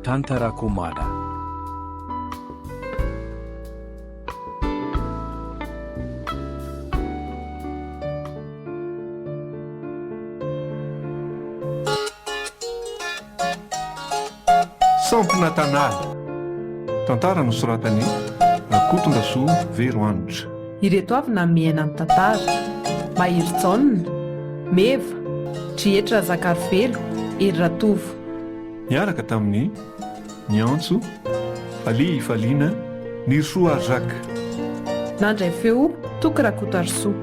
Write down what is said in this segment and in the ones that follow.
Tantarako Mada. Sampona Tanala. Tantara nosoratan'i Rakotondrasoa Verohanitra. Ireto avy namehana ny tantara, Mahery Jaona, Meva, Drihetra Razakarivelo, Hery Ratovo. Niaraka tamin'i Niantso, Ali Ifaliana, Nirisoa ary Jacques. Nandray feo, Toky Rakotoarisoa.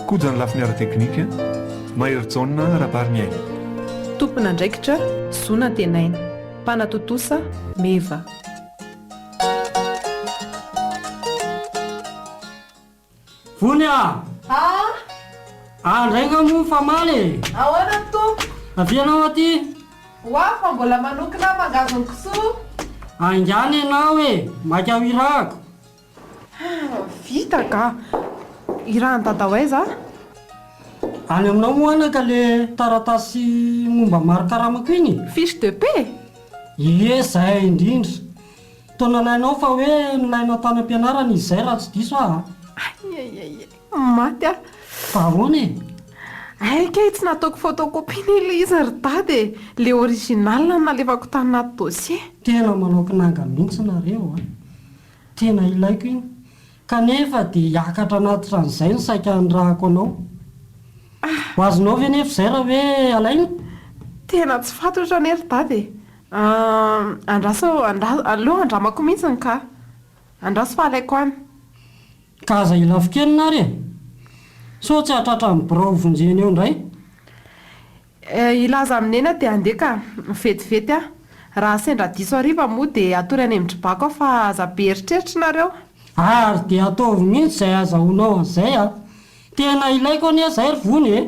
Koja ny lafiny ara-teknika, Mahery Jaona Rabariniaina. Tompon'andraikitra, Zo Nantenaina. Mpanatontosa, Meva. Vony a! Ah! Andray nga moa mifamaly e! Ahoana tompoko? Avia ianao aty! Ho avy fa mbola manokina mangazo ny kisoa. Haingana ianao e! Maika ho irahako. Vita ka! Irahan'i Dada ho aiza aho? Any aminao moa anaka le taratasy momba mari-karamako iny e? Fiche de paie? Ie, zay indrindra. Toa nalainao fa hoe nilainao tany am-pianarana izy izay raha tsy diso aho a! Aiaiaiai, maty aho. Fa ahoana e? Hay kay tsy nataoko photocopie anie ilay izy ry dada e! Ilay original no nalefako tany anaty dossier. Tena manao kinanga mihitsy nareo a! Tena ilaiko iny. Kanefa dia hiakatra anaty an'izay no saika hanirahako anao. Ho azonao ve nefa izay raha hoe alaina? Tena tsy fantatro anie ry dada e! Andraso, andraso, aleo andramako mihitsiny ka! Andraso fa alaiko any. Ka aza ilafokelina ary e! Sao tsy hahatratra ny birao hovonjena eo indray. Hilaza amin'i Neny aho dia handeha ka! Vetivety aho. Raha sendra diso hariva moa dia hatory any amin-dry Bako aho fa aza be eritreritra nareo. Ary dia ataovy mihitsy izay ahazahoanao an'izay a! Tena ilaiko anie izay ry Vony e!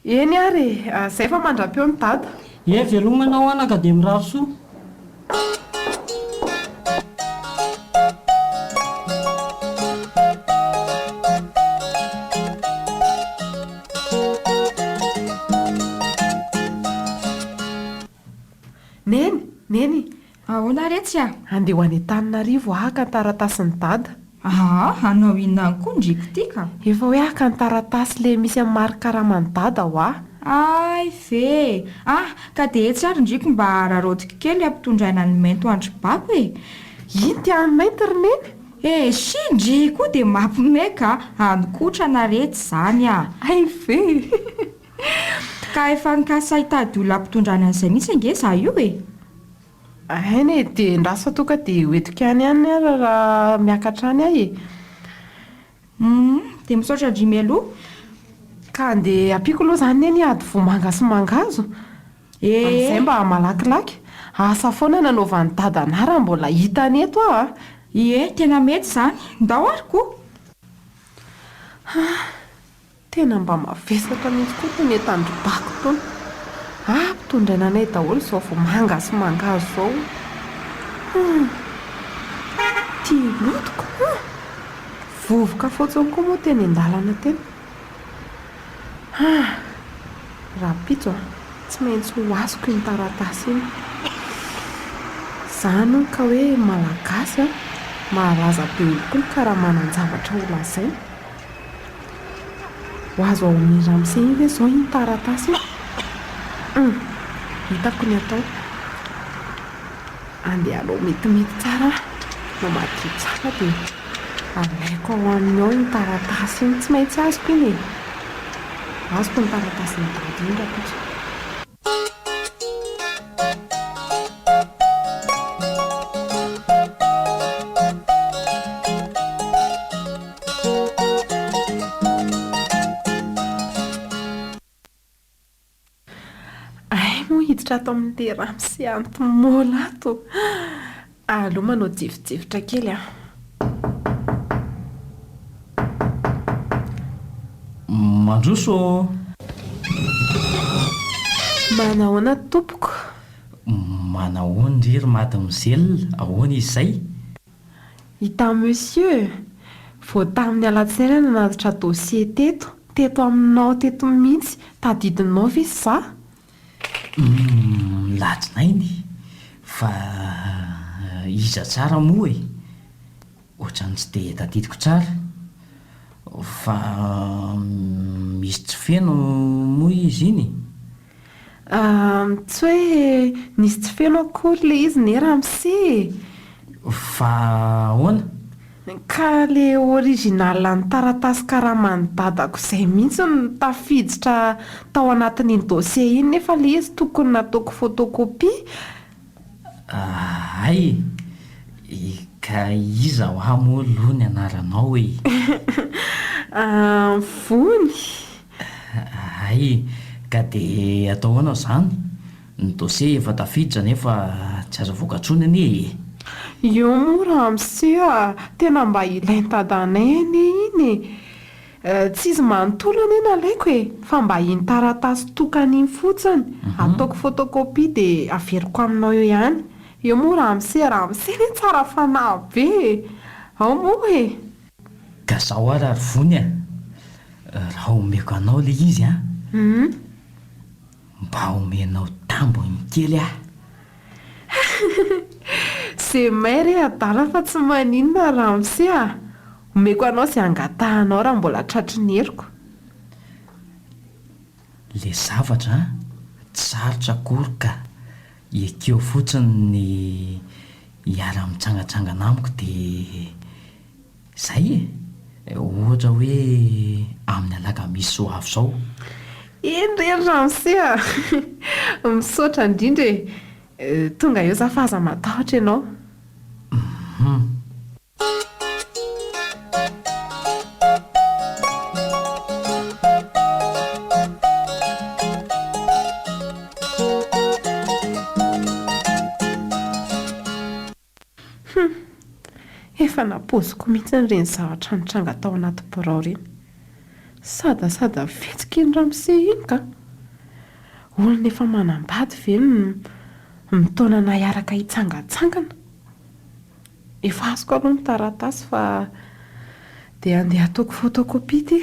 Eny ary e! Izay fa mandra-peo ny dada. He veloma ianao anaka dia mirary soa. Neny! Neny! Ahoana retsy a? Andeha ho any Antananarivo haka ny taratasin'i Dada. Aa, hanao inona any koa ndry ko ty ka? Efa hoe haka ny taratasy le misy amin'ny mari-karaman'i Dada hoa. Hay ve! Ah, ka dia etsy ary ndry ko mba araraotiko kely hampitondraina ny mainty ho an-dry Bako e! Ino ty any mainty ry Neny? Eshi ndry koa dia mampime ka! Hanokotrana retsy zany ah! Hay ve! Ka efa nikasa hitady olona hampitondrany an'izay mihitsy ange za io e! Hainy e, dia endraso fa tonga dia ho entiko any ihany ary raha miakatra any aho e! Humm, dia misaotra ndry mialoha. Ka andeha ampiako aloha izany neny hiady vomanga sy mangahazo, amin'izay mba malakilaky. Asa foana nanaovan'i dada anah raha mbola hitany eto aho a! Ie, tena mety izany. Ndao ary koa! Hah! Tena mba mavesatra mihitsy koa itony entan-dry Bako itony. Ampitondraina anay daholo izao vomanga sy mangahazo izao. Hum! Ity lotoko hum! Vovoka fotsiny koa moa teny an-dalana teny. Hum! Rahampitso a! Tsy maintsy ho azoko iny taratasy iny. Izany hono ka hoe Malagasy a! Mahalaza be olon-koa ka raha manan-javatra ho lazaina. Ho azo ao amin'i ramose iny ve izao iny taratasy iny? Hum! Hitako ny atao. Andeha alao metimety tsara aho, mba madio tsara dia alaiko ao aminy ao iny taratasy iny. Tsy maintsy azoko iny e! Azoko ny taratasin'i Dada iny rahampitso. Hay moa hiditra ato amin'ilay ramose anti-môla ato. Aleo manao jefijefotra kely an. Mandroso ô! Manahoana tompoko? Manahoana ndry ry mademoiselle, ahoana izy izay? Hita monsieur, vao tamin'ny alatsinainy aho nanatitra dossier teto, teto aminao teto mihitsy, tadidinao ve za? Humm, latsinainy? Fa iza tsara moa e? Ohatran'ny tsy dia tadidiko tsara. Fa misy tsy feno moa izy iny? Tsy hoe nisy tsy feno akory ilay izy ne ramose e! Fa ahoana? Ka le original ny taratasy karaman'i dadako izay mihitsy no tafiditra tao anatin'iny dossier iny nefa le izy tokony nataoko photocopie. Hay e! Ka iza hoa moa aloha ny anaranao e? Vony. Hay, ka dia atao ahoana izany? Ny dossier efa tafiditra nefa tsy azo avoaka intsony anie e! Io moa ramose a! Tena mba ilain'i dadanay anie iny e! Tsy izy manontolo anie nalaiko e! Fa mba iny taratasy tokana iny fotsiny, ataoko photocopie dia averiko aminao eo ihany. Io moa ramose, ramose anie tsara fanahy be e! Ao moa e! Ka zao ary ary Vony a! Raha omeko anao le izy an! Mba omenao tambiny kely aho. Ze may re adala fa tsy maninona ramose a! Omeko anao ze angatahanao raha mbola tratry ny heriko. Le zavatra an, tsy sarotra akory ka, ekeo fotsiny ny hiara-mitsangatsangana amiko de Zay e! Ohatra hoe amin'ny alakamisy ho avy izao. Eny re ry ramose a! Misaotra indrindra e! Tonga eo za fa aza matahotra ianao. Hum. Hum! Efa nampoiziko mihitsy ireny zavatra nitranga tao anaty birao ireny. Sadasada fihetsika iny ramose iny ka! Olona efa manambady ve no mitaona anà hiaraka hitsangantsangana? Efa azoko aloha ny taratasy fa dia andeha hataoko photocopie ity.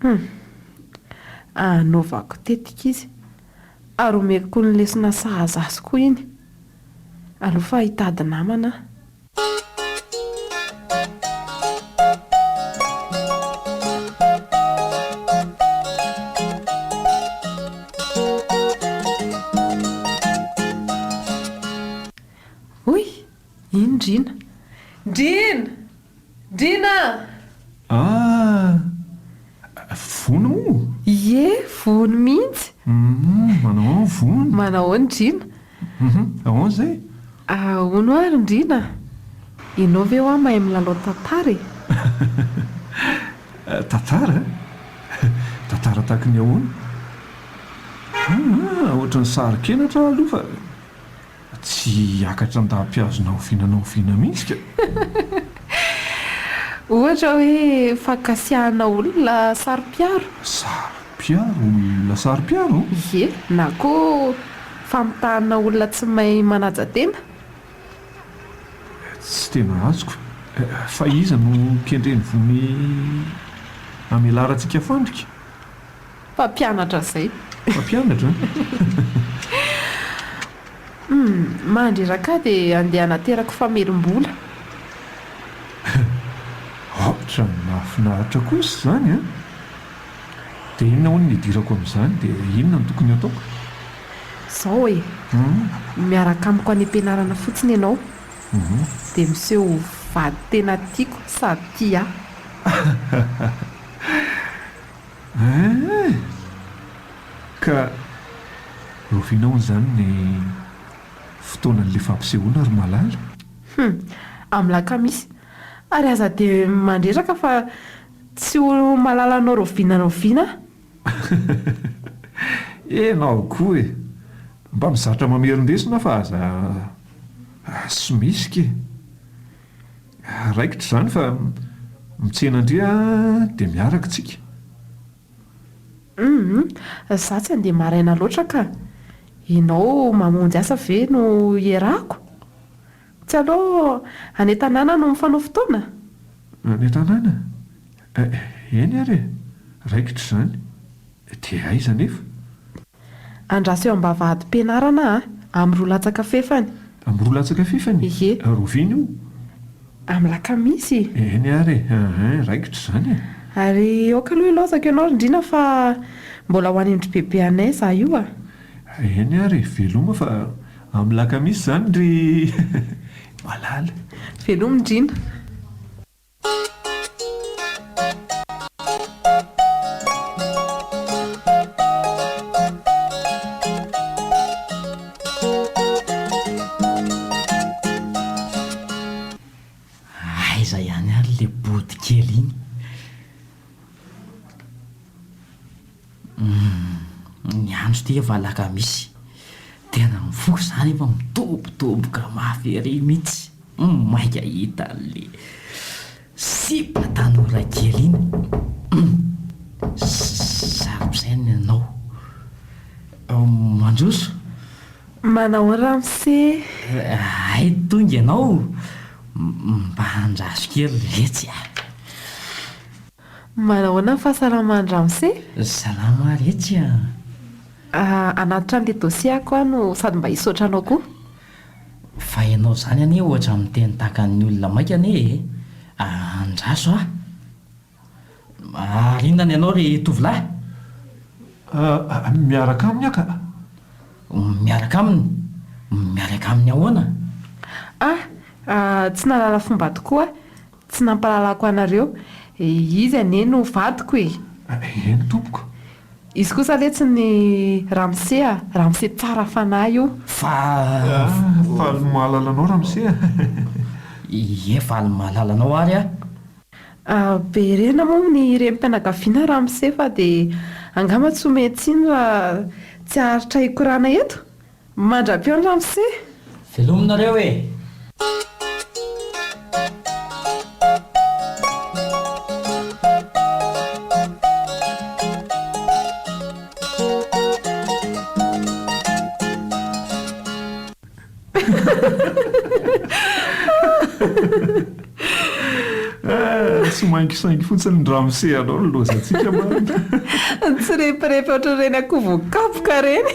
Hum! Anaovako tetika izy ary omeko ny lesona sahaza azy koa iny. Aleo fa hitady namana aho. Hoy i Ndrina. Ndrina! Ndrina a! Ah! Vony moa? Ie, vony mihitsy. Hum, manao ahoana Vony? Manao ahoana Ndrina? Hum, ahoana izay? Ahoana hoa ry Ndrina? Ianao ve hoa mahay milalao tantara e? Tantara? Tantara tahaky ny ahoana? Hum, ohatran'ny saro-kenatra aho aloha fa. Tsy hiakatra an-dampihazo na oviana na oviana mihitsy ka! Ohatra hoe fankasiahana olona saro-piaro. Saro-piaro? Olona saro-piaro? Ie, na koa famitahana olona tsy mahay manaja tena. Tsy tena azoko. Fa iza no kendren'i Vony hamelarantsika fandrika? Mpampianatra izay. Mpampianatra? Humm, mandreraka ahy dia andeha hanaterako famerim-bola. Ohatran'ny mahafinaritra kosa izany an! Dia inona hono ny hidirako amin'izany dia inona no tokony hataoko? Izao e, miaraka amiko any am-pianarana fotsiny ianao dia miseho ho vady tena tiako sady tia ahy. Eeh! Ka rahoviana hono izany ny fotoanan'ilay fampisehoana ry Malala? Hum! Amin'ny lakamisy. Ary aza dia mandreraka fa tsy ho malalanao rahoviana rahoviana aho. Enao koa e! Mba mizatra mamerin-desona fa aza somesika e! Raikitra izany fa mitsena an-dry dia miaraka tsika. Humm, za tsy handeha maraina loatra ka. Ianao mamonjy asa ve no iarahako? Tsy aleo any an-tanàna no mifanao fotoana? Any an-tanàna? Eny ary e! Raikitra izany. Dia aiza anefa? Andraso eo am-bavahadim-pianarana aho. Amin'ny roa latsaka fefany. Amin'ny roa latsaka fefany? Ie. Rahoviana io? Amin'ny lakamisy e! Eny ary e! Hein, raikitra izany e! Ary aoka aloha hilaozako ianao ry Ndriana fa mbola ho any amin-dry bebe anay izaho io a! Eny ary e! Veloma fa amin'ny lakamisy izany ry Malala. Veloma Ndriana. Aiza ihany ary le body kely iny? Humm, ny andro ity efa alakamisy, tena mifoha izany efa midobodoboka mafy ery mihitsy, maika hita an'le sipa tanora kely iny, humm, saro-pisainana ianao, mandroso. Manahoana ramose? Hay tonga ianao, mba andraso kely letsy a! Manahoana ny fahasalamany ramose? Salama letsy a! Hanatitra an'ilay dossier-ko aho no sady mba hisaotra anao koa. Fa ianao izany anie ohatra miteny tahaka ny olona maika anie e! Andraso aho. Ary inona ny anao ry tovolahy? Miaraka aminy aho ka. Miaraka aminy? Miaraka aminy ahoana? Ah! Tsy nahalala fomba tokoa aho. Tsy nampahalalako anareo. Izy anie no vadiko e! Eny tompoko. Izy kosa letsy ny ramose a! Ramose tsara fanahy io. Fa. Faly mahalala anao ramose a! Ie, faly mahalala anao ary aho. Be rena moa ny renim-pianakaviana ramose fa dia angamba tsy omen-tsiny raha tsy haharitra hikorana eto. Mandra-pihaona ramose! Veloma nareo e! Tsy maingisaingy fotsiny ny ramose anao no lozantsika marina. Nitsirepirepy ohatran'ireny akoho voakapoka ireny.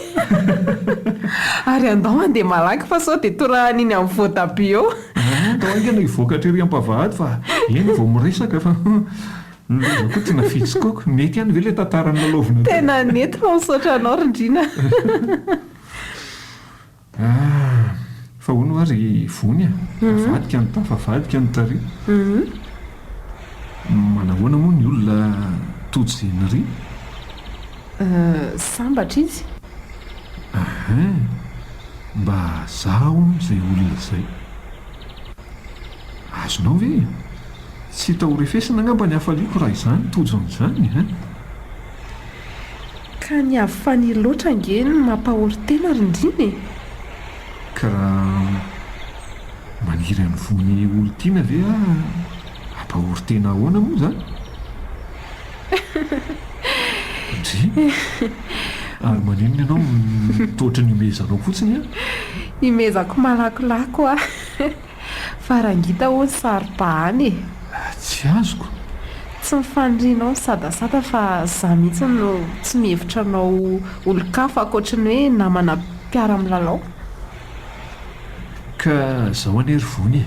Ary andao handeha malaky fa sao dia torahan'iny amin'ny voatabia eo. Andao haingana hivoaka hatrerỳ am-bavahady fa eny vao miresaka fa ny loza koa tena fitsikoko. Nety ihany ve ilay tantara nilalaovina teo? Tena nety fa misaotra anao ry Ndriana. Ah! Fa hono hoa ry Vony a! Avadika ny tafa, avadika ny tary. Manahoana moa ny olona tojo izay niry? Sambatra izy. Ahin! Mba za hono izay olona izay. Azonao ve e? Tsy hita ho refesina angamba ny hafaliako raha izany tojo an'izany an! Ka ny avy faniry loatra ange no mampahory tena ry Ndrina e! Ka raha maniry an'i Vony olon-tiana ve aho hampahory tena ahoana moa izany? Ndry! Ary maninona ianao no ohatry ny ihomehezanao fotsiny an? Ihomehezako malakolako aho. Fa rangita hono saro-bahana e! Tsy azoko. Tsy ny fanirianao no sadasada fa za mihitsy no tsy mihevitra anao ho olon-kafa ankoatry ny hoe namana mpiara-milalao. Ka zao anie ry Vony e!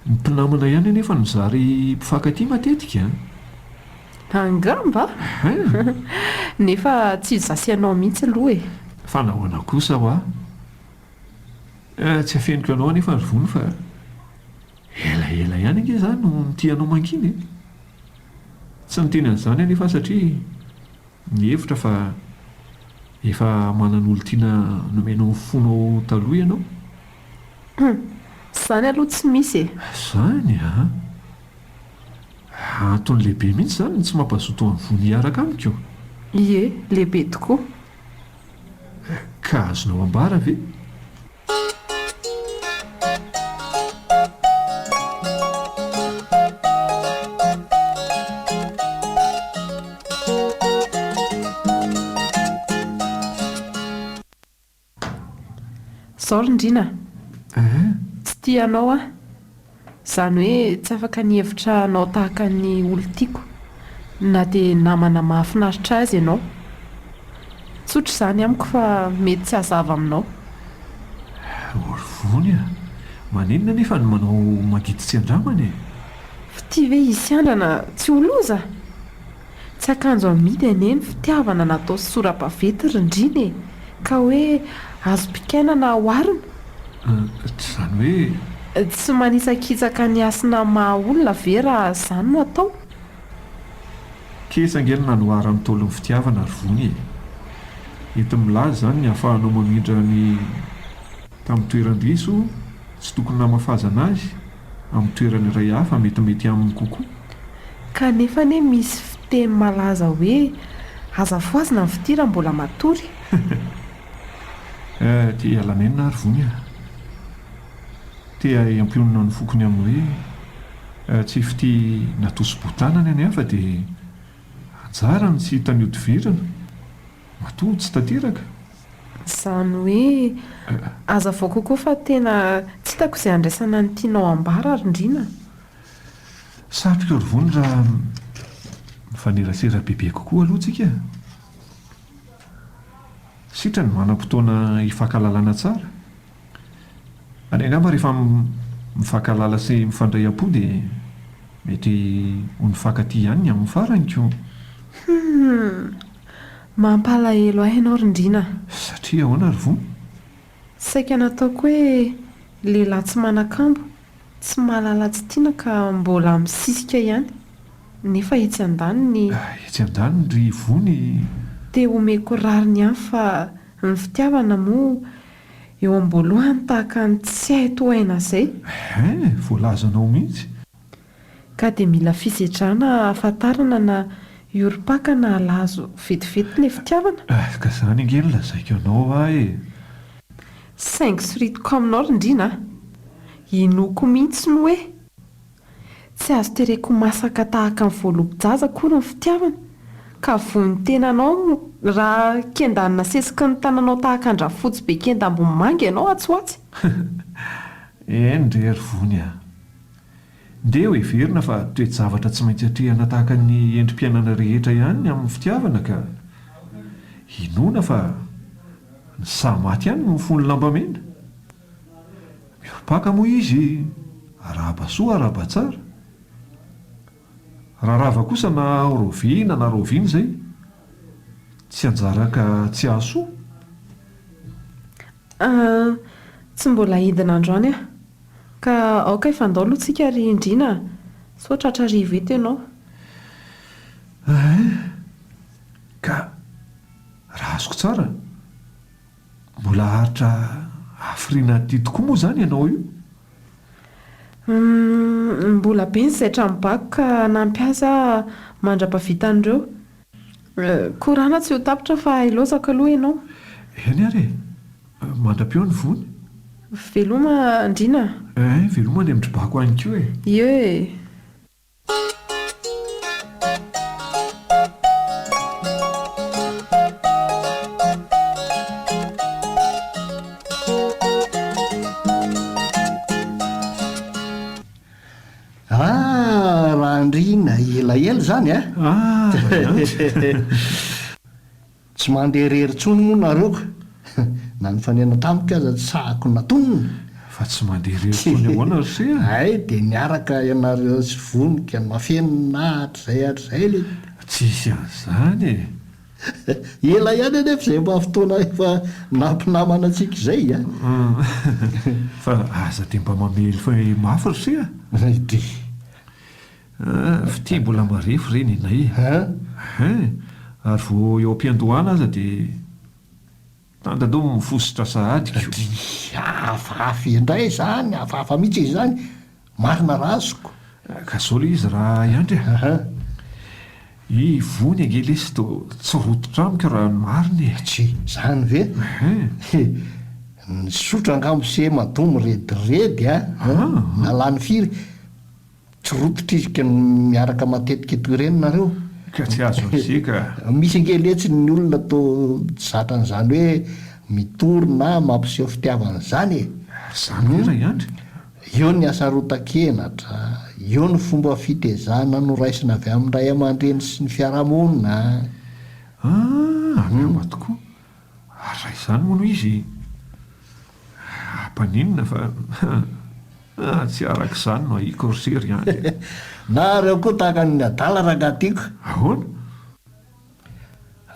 Ny mpinamana ihany anefa no zary mpifankatia matetika an! Angamba! Nefa tsy izaho sy ianao mihitsy aloha e! Fa nahoana kosa hoa? Tsy afeniko anao anefa ry Vony fa elaela ihany ange izaho no nitia anao mangina e! Tsy niteny an'izany anefa aho satria nihevitra fa efa manan'olon-tiana nomenao ny fonao taloha ianao. Hum! Izany aloha tsy misy e! Izany an! Antony lehibe mihitsy izany ny tsy mampazoto an'i Vony hiaraka amiko? Ie, lehibe tokoa. Ka azonao ambara ve? Zao ry Ndriana a! Tsy tia anao aho. Izany hoe tsy afaka nihevitra anao tahaka ny olon-tiako na dia namana mahafinaritra ahy aza ianao. Tsotra izany amiko fa mety tsy hazava aminao. Orvony a! Maninona anefa no manao mangidy tsy andramana e? Fitia ve hisy andrana tsy ho loza? Tsy akanjo amidy anie ny fitiavana natao sora-baventy ry ndrina e! Ka hoe azo bikaina na oharina? Tsy izany hoe. Tsy manitsakitsaka ny hasina maha olona ve raha izany no atao? Ketsa ange no nanoharan'ny Ntaolo ny fitiavana ry Vony e! Enti-milaza izany ny ahafahanao mamindra ny tamin'ny toeran-diso tsy tokony namafazana azy amin'ny toerana iray hafa metimety aminy kokoa. Kanefa anie misy fiteny malaza hoe aza fohazina ny fitia raha mbola matory. Eh, te hiala nenina aho ry Vony a! Te hahay hampionona ny foko ny amin'ny hoe tsy fitia natosi-botanana ny ahy fa dia anjara no tsy hita nihodivirana, matoa tsy tanteraka. Izany hoe hazavao kokoa fa tena tsy hitako izay handraisana ny tianao ambara ry Ndriana a! Satriko ry Vony raha mifanerasera bebe kokoa aloha tsika e! Sitrany manam-potoana hifankalalana tsara. Ary angamba rehefa mifankahalala sy mifandray am-po dia mety ho nifankatia ihany ny amin'ny farany ko. Humm! Mampalahelo ahy ianao ry Ndriana a! Satria ahoana ry Vony? Saika nataoko hoe lehilahy tsy manan-kambo, tsy mahalala tsy tiana ka mbola misisika ihany. Nefa etsy andaniny. Etsy andaniny ry Vony. Te homeko rariny ihany fa ny fitiavana moa Eo am-boalohany tahaka ny tsy hay tohaina izay. Hein, voalazanao mihitsy. Ka dia mila fisedrana ahafantarana na hiorim-paka na halazo vetivety ilay fitiavana. Eh, ka izany ange no lazaiko anao hoa e. Saingy soritiko aminao ry Ndriana a! Inoako mihitsy ny hoe. Tsy azo tereko ho masaka tahaka ny voalobo-jaza akory ny fitiavana, ka voy ny tenanao raha kendanina sesiky ny tananao tahaka an-dRafotsy be kenda ambony manga ianao atsy ho atsy. Eny re ry Vony a! Ndeha ho heverina fa toe-javatra tsy maintsy atrehana tahaka ny endri-piainana rehetra ihany ny amin'ny fitiavana ka. Inoana fa ny saha maty ihany no mifono lambamena. Miorim-paka moa izy, arahaba soa arahaba tsara. Raha rava kosa na raoviana na raoviana izay, tsy anjara ka tsy hahasoa. Ah, tsy mbola hidina androany aho. Ka aoka hifandao aloha tsika ry Ndriana a! Sao tratra hariva eto ianao. Hein! Ka raha azoko tsara, Mbola haharitra hafiriana aty tokoa moa izany ianao io? Humm, mbola be ny zaitra mibako ka hanampy azy aho mandra-pavitan'ireo. Korana tsy ho tapitra fa ilaozako aloha ianao. Eny ary e! Mandra-peo ny vony. Veloma Ndriana a! Ein, veloma any amin-dry Bako any koa e! Ie e! Ah, Randriana, elaela izany a! Ah, Randriana. Tsy mandeha irery intsony moa nareo ka. Na nifanena tamiko aza tsy sahako natonina. Fa tsy mandeha irery intsony ahoana ry se a? Hay dia niaraka ianareo sy vonika mafenina hatrizay hatrizay le. Tsisy an'izany e! Ela ihany anefa izay mba fotoana efa nampinamana antsika izay a! Fa aza dia mba mamely mafy ry se a! Dry. Ah, fitia mbola marefo re nenay e. Hein, ary vao eo am-piandohana aza dia tandindon mifositra sahady ko. Dry, hafahafa indray izany, hafahafa mihitsy izany, marina razoko. Ka zao le izy raha i Andry a. I Vony ange lesy toa tsy rototra amiko raha ny marina e. Tsia, izany ve? Hein. Nisotra angamba se matoa mirediredy a, na lany firy. Tsy rototra izy ka miaraka matetika toy ireny nareo? Ka tsy azon'i ze ka. Misy ange letsy ny olona toa tsy zatra an'izany hoe mitory na mampiseho fitiavana izany e! Zany ve ray Andry? Eo ny hasarotan-kenatra, eo ny fomba fitezana noraisina avy amin'ny ray aman-dreny sy ny fiarahamonina. Ah, angamba tokoa. Ary raha izany moa no izy? mampaninona fa ah, tsy araka izany no ahiko ry se ry Andry a! Nareo koa tahaka ny adala rangahy tiako. Ahoana?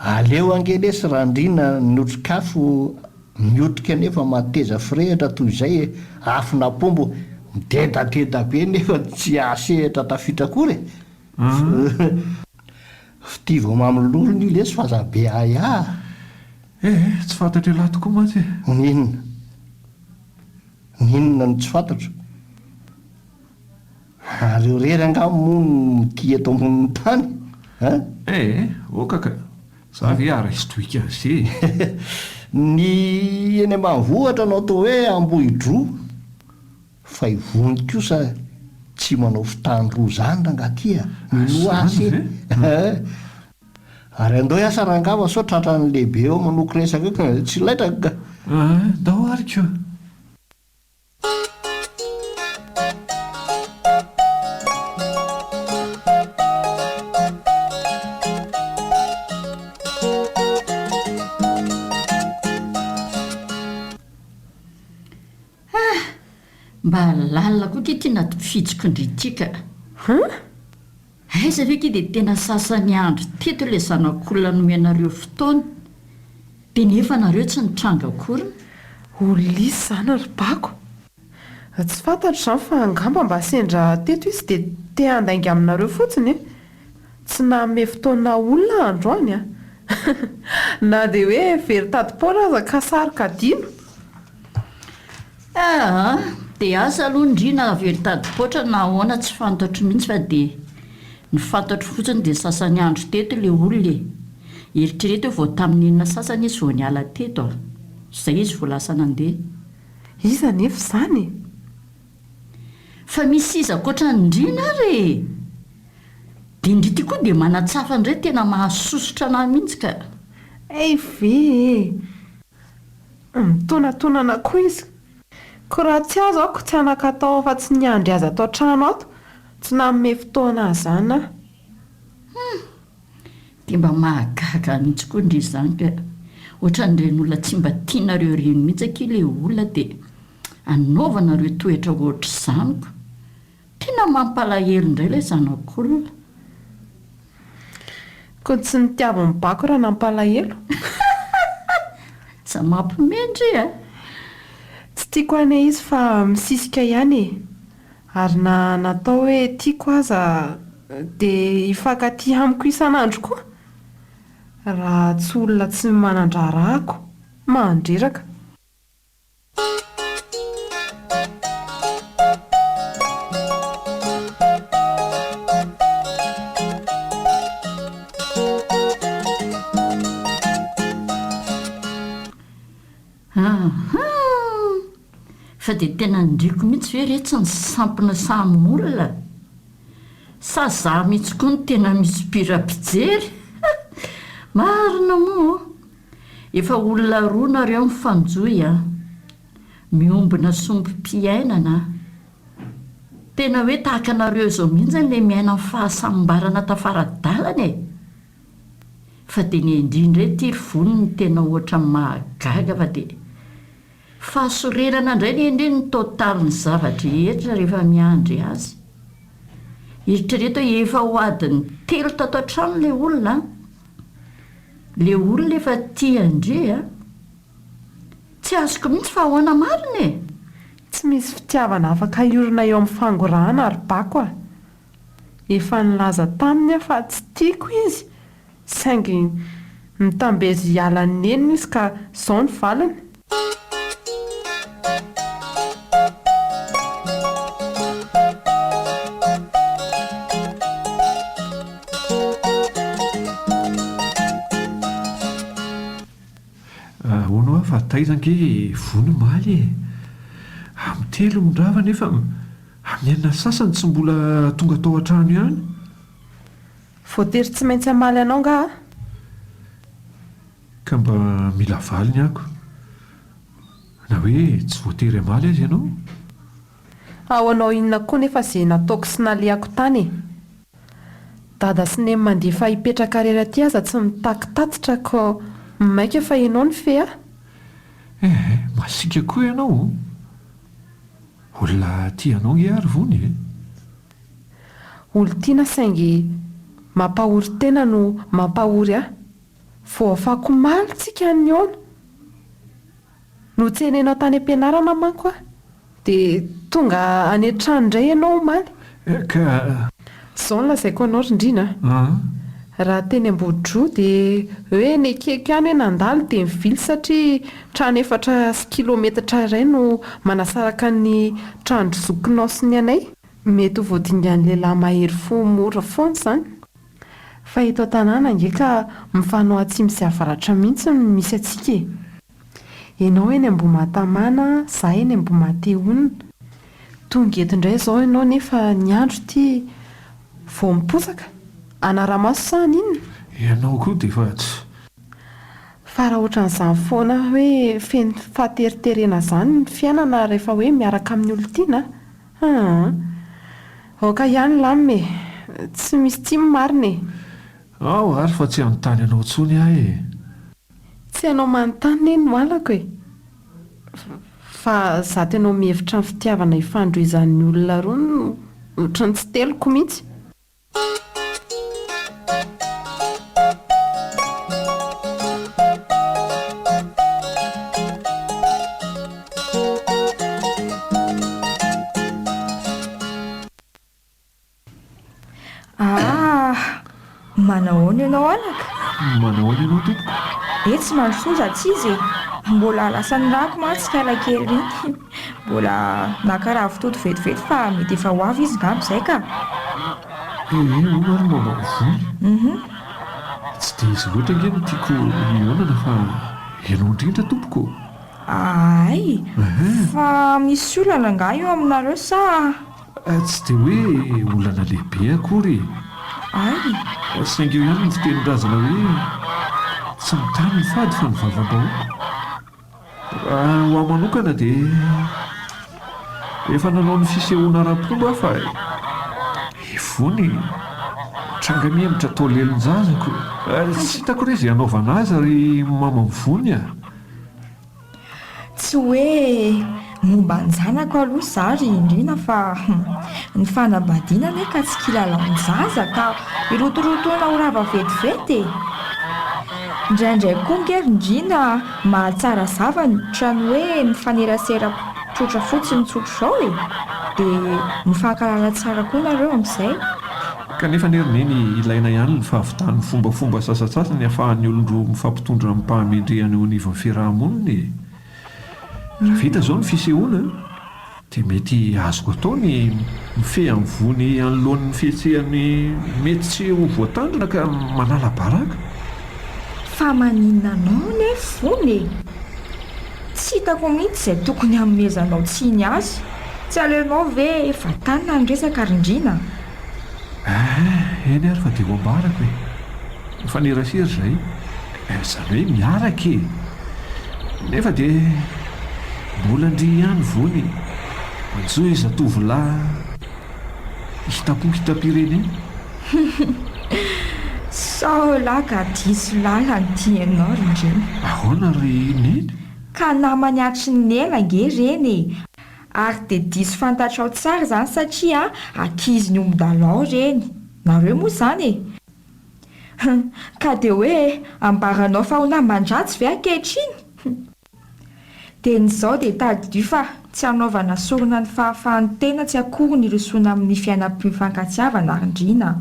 Aleo ange lesy Randriana ny otrikafo miotrika nefa mateza firehitra toy izay e, afon'apombo midedadeda be nefa tsy hahasehatra tafitra akory e! Fitia vao mamy lolona io lesy fa aza be ahiahy. Eh, tsy fantatr'ialahy tokoa mantsy e! N'inona? N'inona no tsy fantatro? Nareo irery angaha moa no mitia eto ambonin'ny tany an? Eh, oka ka! Za ve araistohika an'se e! Ny eny ambanivohitra no atao hoe Ambohidroa, fa i Vony kosa tsy manao fitandroa zany rangaha ty a! Minoa ahy se! Ary andao hiasa rangaha fa sao tratran'ny lehibe eo manoko resaka eo ka tsy laitra ka! Ndao ary ko! Ah! Mba lalina koa ity anaty fijiko-ndry ity ka! Hein? Aiza ve ki dia tena sasany andro teto ilay zanak'olona nomenareo fotoana dia nefa nareo tsy nitranga akoriny. Olona iza izany ry Bako? Tsy fantatro izany fa angamba mba sendra teto izy dia te handainga aminareo fotsiny e! Tsy nanome fotoana olona aho androany a! Na dia hoe very tadim-poana aza ka saroka adino. Aa! Dia asa aloha ndry na very tadim-poatra na ahoana tsy fantatro mihitsy fa dia ny fantatro fotsiny dia sasany andro teto ilay olona e! Eritrereto hoe vao tamin'ny enina sasany izy vao niala teto a! Izay izy vao lasa nandeha. Iza anefa izany e? Fa misy iza ankoatra an'i Ndrina ary e! Dia ndry ity koa dia manatsafa indray tena mahasosotra anah mihitsy ka! Hay ve e! Mitonatonana koa izy. Koa raha tsy azo aho tsy hanan-katao afa-tsy ny hiandry azy ato an-trano ato. Tsy nanome fotoana ahy izany aho. Hum! Dia mba mahagaga mihitsy koa ndry izany ka! Ohatran'ireny olona tsy mba tianareo ireny mihitsy akia ilay olona dia anaovanareo toetra ohatr'izany ko! Tena mampalahelo indray ilay zanak'olona. Koa tsy nitiavin'i Bako raha nampalahelo. Tsy mampime ndry a! Tsy tiako anie izy fa misisika ihany e! Ary na natao hoe tiako aza dia hifankatia amiko isan'andro koa? Raha tsy olona tsy manan-draharaha ako, mandreraka. Aha! Fa dia tena ndriko mihitsy ve retsy ny sampona samy olona? Sa za mihitsy koa no tena misy pire mpijery? Marina moa! Efa olona roa nareo mifanjohy a! Miombona sombim-piainana a! Tena hoe tahaka anareo izao mihitsy le miaina amin'ny fahasambarana tafara-dalana e! Fa dia ny ndry indray ity ry vony no tena ohatran'ny mahagaga fa dia fahasorenana indray ny ndry ny totalin'ny zava-drehetra rehefa miandry azy. Eritrereto hoe efa ho adiny telo tato an-trano ilay olona an! Ilay olona efa tia an-dry a! Tsy azoko mihitsy fa ahoana marina e? Tsy misy fitiavana afaka hiorina eo amin'ny fangorahana ry Bako a! Efa nilaza taminy aho fa tsy tiako izy saingy mitambezy hiala nenina izy ka izao ny valiny. Hono hoa fa taiza ange vono omaly e! Amin'ny telo no rava nefa amin'ny enina sasany tsy mbola tonga tao an-trano ihany. Voatery tsy maintsy hamaly anao nga aho? Ka mba mila valiny ako. Na hoe tsy voatery hamaly aza ianao. Ahoanao inona koa nefa ze nataoko sy nalehako tany e! Dada sy Neny mandefa hipetraka rery aty aza tsy mitaky tatitra ko maika fa enao ny fe a! Eh eh, masiaka koa ianao o! Olona tia anao nge ary Vony e! Olon-tiana saingy mampahory tena no mampahory ahy. Vao afakomaly tsika nihaona. Notsenainao tany am-pianarana manko aho. Dia tonga any an-trano indray ianao omaly. Ka. Izao no lazaiko anao ry Ndrina a. Raha teny Ambodroa dia hoe nekeko ihany hoe nandalo dia nivily satria trano efatra kilometatra iray no manasaraka ny tranon-dry zokinao sy ny anay. Mety ho voadingan'ny lehilahy mahery fo mora foana izany. Fa eto an-tanàna ange ka mifanao atsimo sy avaratra mihitsy no misy antsika e! Ianao eny Ambohimahatamana, za eny Ambohimahatehonina. Tonga eto indray izao ianao nefa ny andro ity vao miposaka. Hanara-maso sa haninona? Ianao koa dia efa tsy. Fa raha ohatran'izany foana hoe feno fahateriterena izany ny fiainana rehefa hoe miaraka amin'ny olon-tiana Haa. Aoka ihany lam e! Tsy misy tsiny marina e! Ao ary fa tsy hanontany anao intsony aho e! Tsy ianao manontany ne no halako e! Fa zato ianao mihevitra ny fitiavana ifandrohizan'ny olona roa no ohatran'ny tsy teloko mihitsy. Ah! Manahoana ianao anaka? Manahoana ianao tompoko? Etsy mandrosoa za tsy izy e! Mbola lasa nirako mantsy kala kely iny. Mbola naka ravitoto vetivety fa mety efa ho avy izy ngamba izay ka! Ee, hono ary mama Voly. Tsy dia izy loatra ange no tiako hihaonana fa ianao indrindra tompoko ô! Ahay! Fa misy olana angaha eo aminareo sa? Tsy dia hoe olana lehibe akory e! Ay! Saingy eo ihany ny fitenin-drazana hoe tsy ny tany no fady fa ny vavam-bahoaka. Raha ho ahy manokana dia efa nanao ny fisehoana ara-pomba aho fa ivony tranga mihemotra toa lelon-jazako. Tsy hitako re izay hanaovana azy ry mama Mivony a! Tsy hoe momba an-janako aloha za ry Indrina fa ny fanambadiana anie ka tsy kilalaon-jaza ka hirotorotoana ho rava vetivety e! Indraindray koa nge ry Ndrina mahatsara zavatra ny hoe mifanerasera tsotra fotsiny tsotr'izao e! Dia mifankahalala tsara koa nareo amin'izay. Kanefa anie ry Neny ilaina ihany ny fahavitan'ny fombafomba sasantsasany ahafahan'ny olon-droa mifampitondra amim-pahamendrehana eo anivon'ny fiaraha-monina e! Raha vita izao ny fisehoana dia mety azoko atao ny mifehy amin'ny voany anoloan'ny fihetsehany mety tsy ho voatandrina ka manala baraka. Fa maninona anao nefa vony e? Tsy hitako mihitsy izay tokony hanomezanao tsiny azy. Tsy aleonao ve vantanina ny resaka ry Ndrina? Eh, eny ary fa dia ho ambarako e! Mifanerasera izahay, izany hoe miaraka e! Nefa dia mbola ndry ihany vony manjohy zatovolahy hitam-po hitam-pirenena. Sao lahy ka diso lalana ity ianao ry Ndrina. Ahoana ry Neny? Ka namany hatry ny ela ange ireny e! Ary dia diso fantatrao tsara izany satria ankizy niomdalao ireny. Nareo moa izany e! Hum, ka dia hoe ambaranao fa ho naman-dratsy ve ankehitriny? Hum. Dia ny izao dia tadidio fa tsy hanaovana sorona ny fahafahan'ny tena tsy akory ny hirosoana amin'ny fiainam-pifankatiavana ry Ndrina a!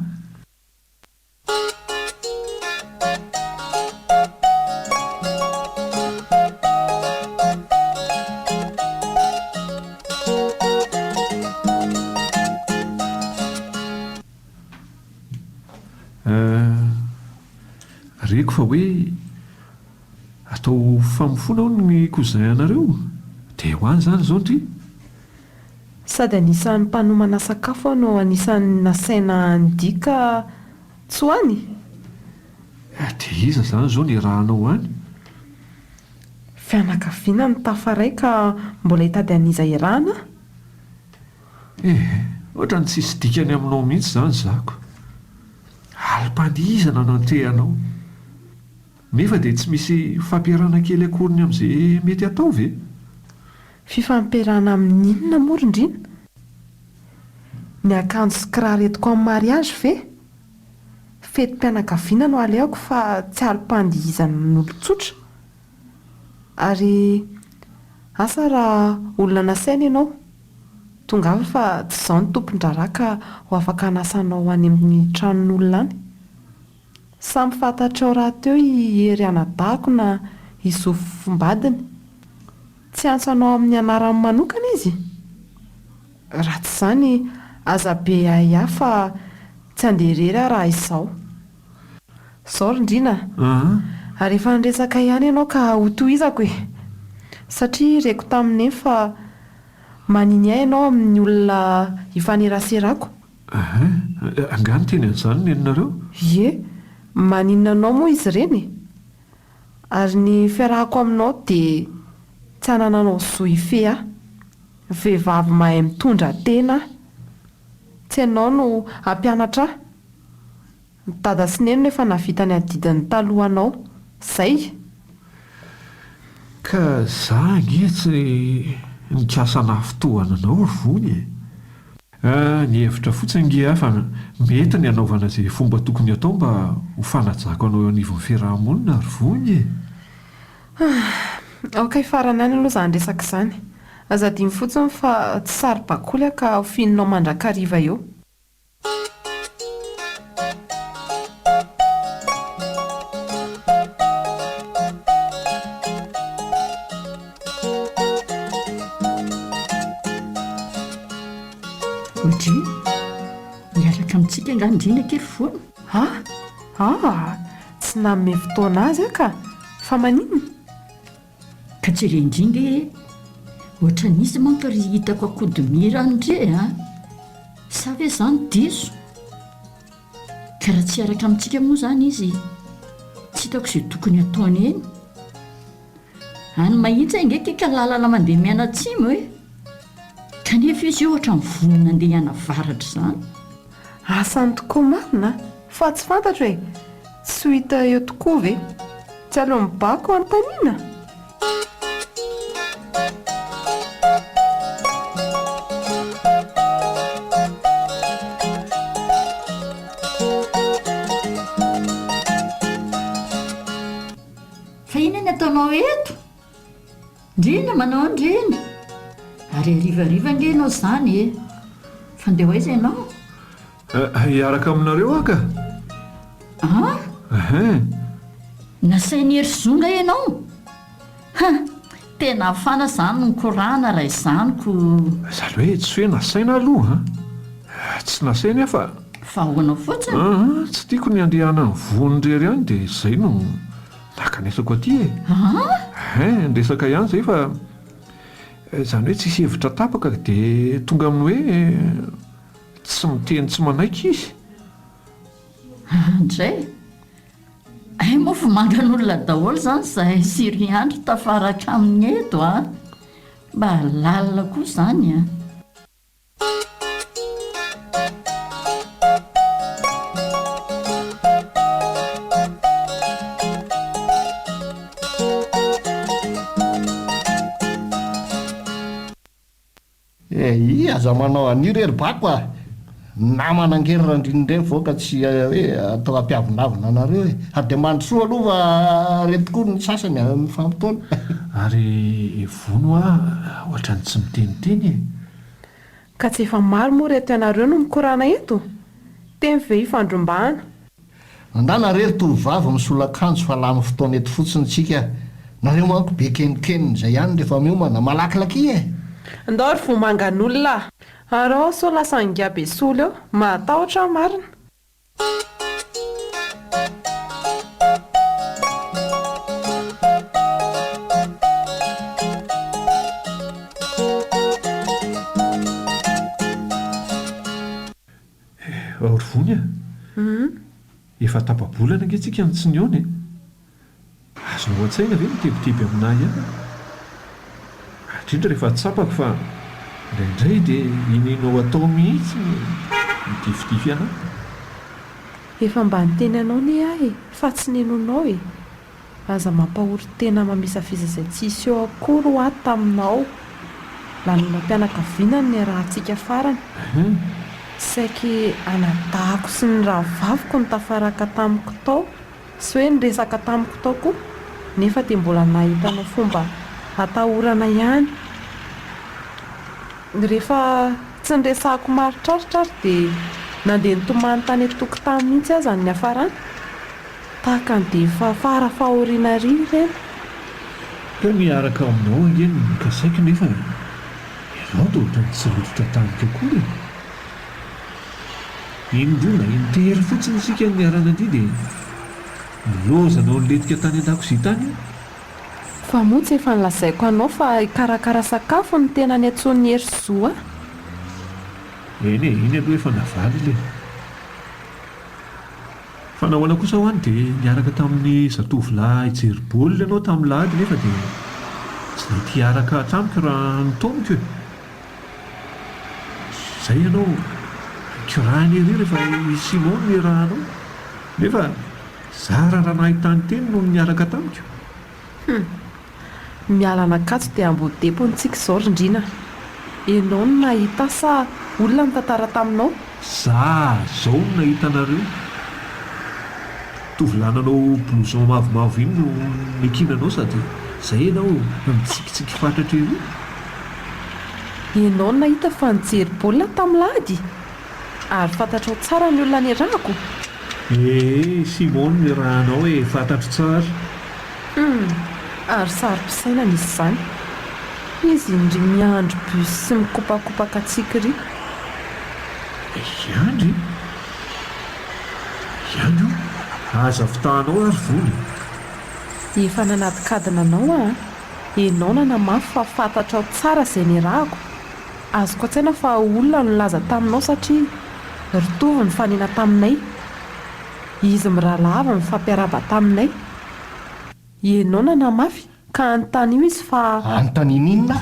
Eh, reko fa hoe atao famofoana hono ny cousin anareo, dia ho any izany izao ndry? Sady anisan'ny mpanomana sakafo aho no anisan'ny nasaina handihy ka tsy ho any? Eh, dia iza izany izao no iarahanao any? Fianakaviana no tafaray ka mbola hitady an'iza iarahana aho? Eh, ohatran'ny tsisy dikany aminao mihitsy izany zako. Alim-pandihizana no atrehanao. Nefa dia tsy misy fampiharana kely akoriny amin'izay mety hatao ve? Fifampiarahana amin'ny inona moa ry Ndrina? Ny akanjo sy kiraro entiko amin'ny mariage ve? Fetim-pianakaviana no alehako fa tsy alim-pandihizan'olon-tsotra. Ary asa raha olona nasaina ianao? Tongava fa tsy izaho no tompon-draharaha ka ho afaka hanasa anao any amin'ny tranon'olona any. Samy fantatrao rahateo i Hery anadahiko na i Zo fofombadiny. Tsy hiantso anao amin'ny anarany manokana izy? Raha tsy izany, aza be ahiahy fa tsy handeha irery aho raha izao. Izao ry Ndriana a! Ary efa niresaka ihany ianao ka hotohizako e! Satria reko tamin'i Neny fa maniniahy ianao amin'ny olona ifaneraserako. Hein? Angaha niteny an'izany neninareo? Ie, maninona anao moa izy ireny e? Ary ny fiarahako aminao dia tsy anananao zo hifehy ahy. Vehivavy mahay mitondra tena aho. Tsy ianao no hampianatra ahy. Dada sy Neny no efa nahavita ny adidiny talohanao. Zay! Ka za ange tsy nikasa hanafintohana anao ry Vony e! Nihevitra fotsiny ange aho fa mety ny hanaovana izay fomba tokony hatao mba ho fanajako anao eo anivon'ny fiaraha-monina ry Vony e! Aoka hifarana any aloha izany resaka izany. Aza adino fotsiny fa tsy saribakoly aho ka ho fihininao mandrakariva eo. Ndry, miaraka amintsika angaha ndry ny aky ry Vony? A! Aa! Tsy nanome fotoana azy aho ka! Fa maninona? Ka jereo ndry nge e! Ohatran'iza manko ry hitako akodomira any ndry a! Sa ve za no diso? Ka raha tsy hiaraka amintsika moa izany izy, tsy hitako izay tokony hataony eny. Any Mahitsy ange kay ka lalana mandeha mianatsimo e! Kanefa izy io ohatran'ny vonona handeha hianavaratra izany. Asany tokoa marina fa tsy fantatro e! Tsy ho hita eo tokoa ve? Tsy aleon'i Bako anontaniana? Fa inona ny ataonao eto? Ndrina manao ndrina! Ary harivariva ange ianao izany e! Fa ndeha ho aiza ianao? Hiaraka aminareo aho ka! An? Ehe! Nasain'i Hery Zonga ianao? Ha! Tena hafana izany ny korana raha izany ko! Izany hoe tsy hoe nasaina aloha an! Tsy nasaina aho fa. Fa ahoana fotsiny? Aa! Tsy tiako ny handehanan'ny voany irery any dia izay no nankanesako aty e! Aa! Ehe! Niresaka ihany izay fa izany hoe tsisy hevitra tapaka dia tonga amin'ny hoe tsy miteny tsy manaiky izy. Andray! Hay moa vomangan'olona daholo izany izahay sy ry Andry tafaraka aminy eto a! Mba lalina koa izany a! Eii aza manao an'io re ry Bako a! Namana ange ry Randrina ireny vao ka tsy hoe atao hampiavonavona anareo e! Ary dia mandrosoa aloha fa reto koa ny sasany mifampitaona. Ary vono hoa ohatran'ny tsy miteniteny e! Ka tsy efa maro moa reto ianareo no mikorana eto? Teny ve ifandrombahana? Andana re ry tovovavy misolakanjo fa lany fotoana eto fotsiny tsika, nareo manko be kenokenona izay ihany rehefa miomana, malakilakia e! Ndao ry vomangan'olona a! Araho sao lasa ingahy Besola eo, mahatahotra aho marina. Ry Vony a! Efa tapa-bolana ange tsika no tsy nihaona e! Azonao an-tsaina ve ny mitebiteby aminà ihany? Indrindra rehefa tsapako fa indraindray dia inianao atao mihitsy ny mitifidify anà. Efa mba niteny anao anie aho e, fa tsy ninoanao e! Aza mampahory tena mamisavisa izay tsy hiseho akory hoa taminao. Lanonam-pianakaviana no niarahantsika farany. Saiky anadahako sy ny rahavaviko no tafaraka tamiko tao sy hoe niresaka tamiko tao koa, nefa dia mbola nahitana fomba atahorana ihany. Rehefa tsy niresahako maritraritra ary dia nandeha nitomany tany an-tokotany mihitsy aza ny niafarany. Tahaka ny dia efa fara fahoriana ery ireny. Ka ny hiaraka aminao ange no nokasaiko nefa ianao dia ohatran'ny tsy rototra tamiko akory e! Indroa na intelo fotsiny isika no niara-nandihy dia nilaozanao nilentika tany an-dakozia tany aho. Fa moa tsy efa nolazaiko anao fa hikarakara sakafo ny tena niantsoan'i Hery sy Zo ahy? Eny e, iny aloha efa navaly le. Fa nahoana kosa ho'a no dia niaraka tamin'ny zatovolahy hijery baolina ianao tamin'ny lahady nefa dia tsy nety hiaraka tamiko raha notaomiko e? Izay ianao korahiny ery rehefa i Simon no iarahanao nefa zara raha nahitany teny nony niaraka tamiko. Hum. Miala an'Ankatso dia Ambodepony tsika izao ry Ndriana. Enao no nahita ahy sa olona nitantara taminao? Za zao no nahita anareo. Tovolahy nanao blouson mavomavo iny no nekinanao sady zay enao mitsikitsiky fatratra ery. Enao no nahita fa nijery baolina tamin'ny lahady? Ary fantatrao tsara ny olona niarahako? Ee, Simon no niarahanao e, fantatro tsara. Hum, ary saro-pisainana izy izany. Izy indry miandry bus sy mikopakopaka tsiky ry. Hiandry? Hiandry io? Aza fitahanao ary vony e. Efa nanadikadina anao aho an. Enao nanamafy fa fantatrao tsara izay niarahako. Azoko an-tsaina fa olona no nilaza taminao satria ry Tovo nifanena taminay. Izy mirahalahy avy nifampiarahaba taminay. Ianao nanamafy ka anontanio izy fa. Anontaniana inona?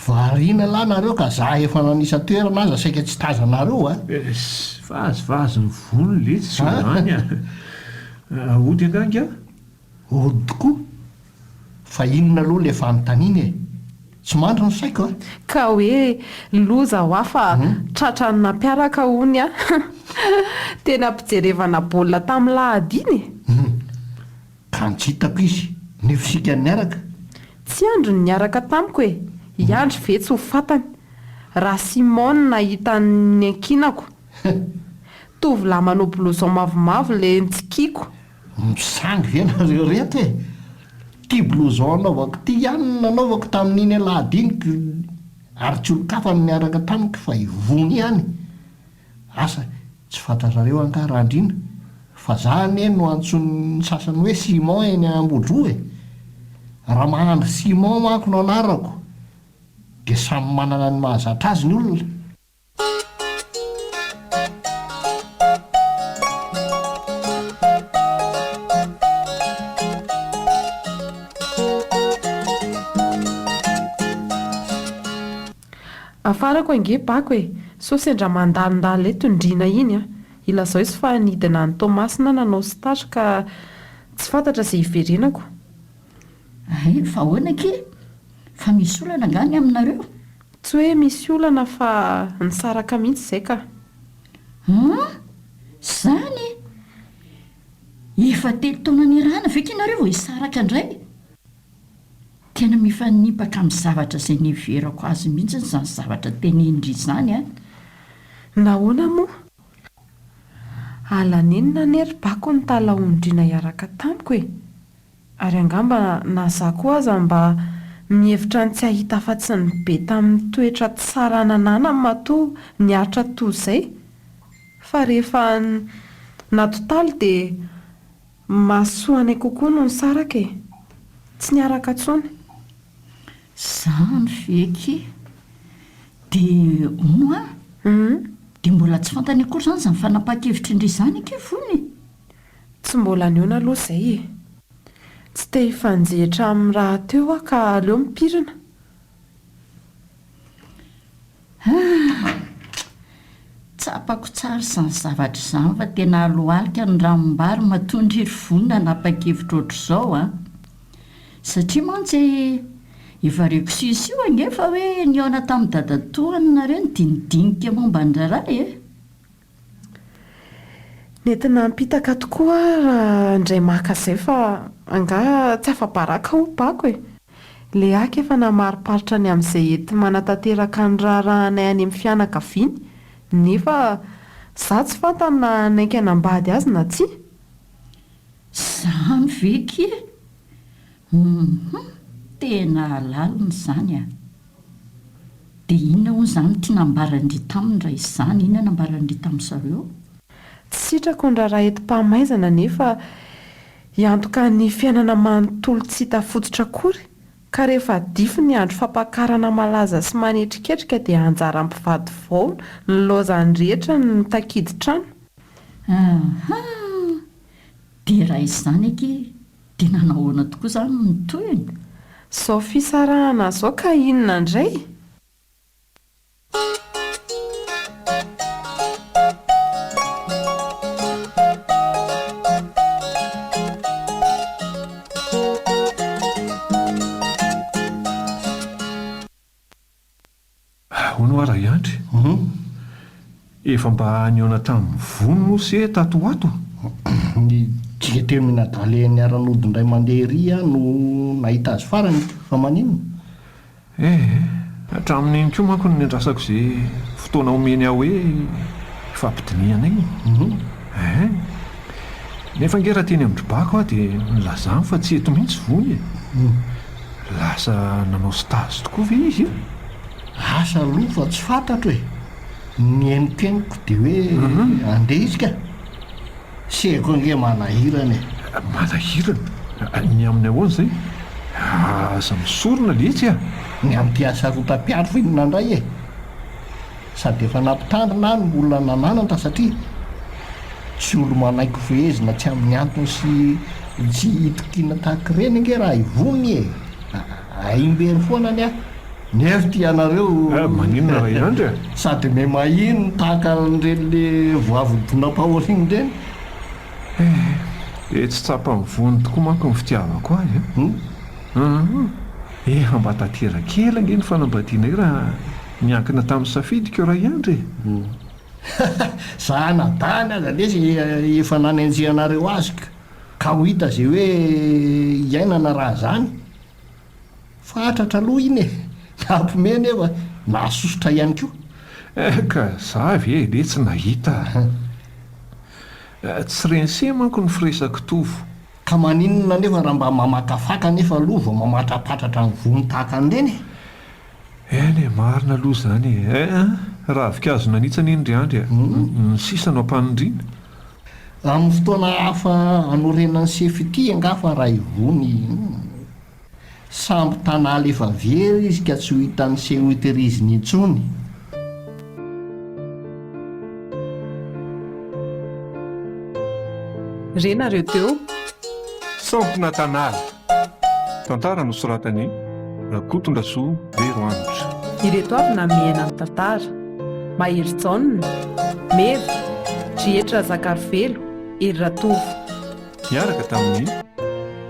Variana lahy nareo ka za efa nanisa toerana aza saika tsy tazanareo a! Ess, vazivazy ny volo letsy tsy ho any a! Hody angaha ingahy? Hody tokoa! Fa inona aloha le fanontaniana e? Tsy mandry ny saiko a! Ka hoe loza hoa fa tratran'ny nampiaraka hono a! Teny ampijerevana baolina tamin'ny lahady iny e! Hum! Ka ny tsy hitako izy, nefa isika niaraka? Tsy Andry no niaraka tamiko e! I Andry ve tsy ho fantany? Raha Simon no nahita ny niankinako. Tovolahy manao blouson mavomavo le nitsikiako. Misangy ve nareo reto e? Ty blouson anaovako ty ihany no nanaovako tamin'iny alahady iny ko ary tsy olon-kafa no niaraka tamiko fa i Vony ihany. Asa, tsy fantatrareo angaha Randriana fa za anie no antsoin'ny sasany hoe Simon eny Ambodroa e! Ramahandry Simon manko no anarako dia samy manana ny mahazatra azy ny olona. Afarako ange Bako e! Sao sendra mandalondalo eto Ndriana iny an! Ilazao izy fa nidina any Toamasina nanao stage ka tsy fantatra izay hiverenako. Hay, fa ahoana akia? Fa misy olana angaha ny aminareo? Tsy hoe misy olana fa nisaraka mihitsy izay ka. An! Izany? Efa telo taona niarahana ve kay nareo vao hisaraka indray? Tena mifanipaka amin'ny zavatra izay niheverako azy mihitsy izany zavatra tenenin-dry izany an! Nahoana moa? Ala nenina anie ry Bako nitalahoan-dRina hiaraka tamiko e! Ary angamba na za koa aza mba mihevitra ny tsy hahita afa-tsy ny be tamin'ny toetra tsara nananany matoa niaritra toa izay fa rehefa natotaly dia mahasoa anay kokoa no nisaraka e! Tsy niaraka intsony. Zany ve akia? Dia hono an! Dia mbola tsy fantany akory izany izany fanapahan-kevitry ndry izany akia fony e! Tsy mbola nihaona aloha izay e! Tsy te hifanjetra amin'ny rahateo aho ka aleo mipirina. Ah! Tsapako tsara izany zavatra izany fa tena alohalika ny ranombary matoa ndry ry Vony nanapa-kevitra ohatr'izao an! Satria mantsy. Efa reko sisio ange fa hoe nihaona tamin'i dadatoany nareo nidinidinika momba ny raharaha e! Nentina hampitaka tokoa aho raha indray maka izay fa angaha tsy afa-baraka hoy Bako e! Leaka efa namariparitra ny amin'izay enti-manatanteraka ny raharahanay any amin'ny fianakaviany nefa za tsy fantany na hanaiky hanambady azy na tsia. Izany ve kia? Hum tena lalina izany a! Dia inona hono izany ity nambaran-dry taminy raha izany? Inona nambaran-dry tamin'ny zareo? Tsy sitrako ny raharaha entim-pahamaizana nefa hiantoka ny fiainana manontolo tsy hita fototra akory ka rehefa dify ny andro fampakarana malaza sy manetriketrika dia anjaran'ny mpivady vao ny laozan'ny rehetra ny mitakidy trano. Aha! Dia raha izany akia Dia nanao ahoana tokoa izany ny tohiny? Zao fisarahana zao ka inona indray? Ahoana hoa Raiandry? Efa mba nihaona tamin'i Vony moa se tato ho ato? Ny tsika teo mianadahy le niara-nody indray mandeha ery aho no nahita azy farany fa maninona? Eh! Hatramin'iny koa manko no niandrasako ze fotoana omeny ahy hoe hifampidinihana iny. Eh! Nefa ange raha teny amin-dry Bako aho dia nilazany fa tsy eto mihitsy Vony e! Lasa nanao stage tokoa ve izy e? Asa aloha fa tsy fantatro e! Ny henokenoko dia hoe andeha izy ka! Sehako ange manahirana e! Manahirana? Ny amin'ny ahoana izay? Aza misorona letsy a! Ny amin'ity hasarotam-piaro fa inona indray e! Sady efa nampitandrina aho no mbola nananatra satria tsy olo-manaiky fehezina tsy amin'ny antony sy tsy itokiana tahaka ireny ange raha i Vony e! Aim-bery foana ny ahy. Nefa tia anareo. Eh, maninona raha i Andry e? Sady me mahino tahaka an'ireny le voavy-donam-pahoriana ireny. Eh, dia tsy tsapan'i Vony tokoa manko ny fitiavako azy a! Hum. Efa mba tanteraka ela ange ny fanambadianay raha niankina tamin'ny safidiko Ray Andry e! Za anadahiny aza lesy efa nanenjehanareo azy ka ho hita ze hoe iainana raha zany. Fatratra aloha iny e! Nampime nefa nahasosotra ihany koa. Eh ka za ve letsy nahita a! Tsy rense manko ny firesak'i Tovo. Ka maninona anefa raha mba mamakafaka anefa aloha vao mamatrapatratra ny vono tahaka an'ireny e? Eny e, marina aloha izany e! Eh an! Ravinkazo nanitsana iny ry Andry a! Ny sisa no ampanindriana. Amin'ny fotoana hafa hanorenan'ny sefo ity angaha fa raha hivony. Sambo tanala efa very izy ka tsy ho hitan'ny seho hotehiriziny intsony. Re nareo teo. Sampona Tanala. Tantara nosoratan'i Rakotondrasoa Verohanitra. Ireto avy namehana ny tantara, Mahery Jaona, Meva, Drihetra Razakarivelo, Hery Ratovo. Niaraka tamin'i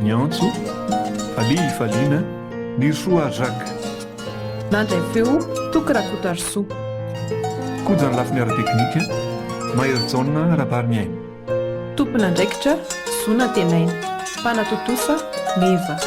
Ny Antso, Falihy Ifaliana, Nirisoa Jacques. Nandray feo, Toky Rakotoarisoa. Koja ny lafiny ara-teknika, Maherijaona Rabariniaina. Tompon'andraikitra, Zo Nantenaina. Mpanatontosa, Meva.